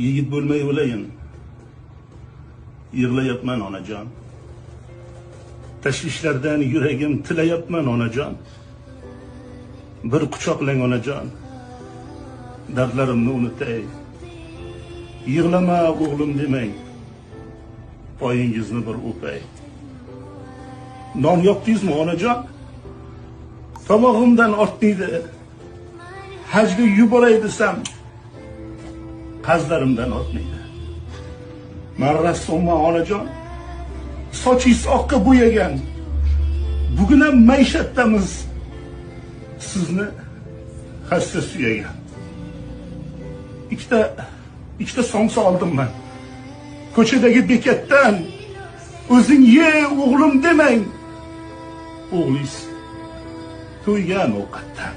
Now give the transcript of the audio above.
Yigit bo'lmay o'layin. Yig'layapman, onajon. Tashvishlardan yuragim tilayapman, onajon. Bir quchoqlang, onajon. Dardlarimni unutay. Yig'lama, o'g'lim, demang. Poyingizni bir o'pay. Non yopdingizmi, onajon? Tomog'imdan ortmaydi. Hajga yuboray desam, qarzlarimdan ortmaydi. Man rassomman, onajon. Sochingiz oqqa bo'yagan. Bugun ham maishatdamiz. Sizni hassa suyagan. Ikkita somsa oldim man. Ko'chadagi bekatdan, o'zing ye, o'g'lim, demang. O'g'lingiz to'ygan ovqatdan.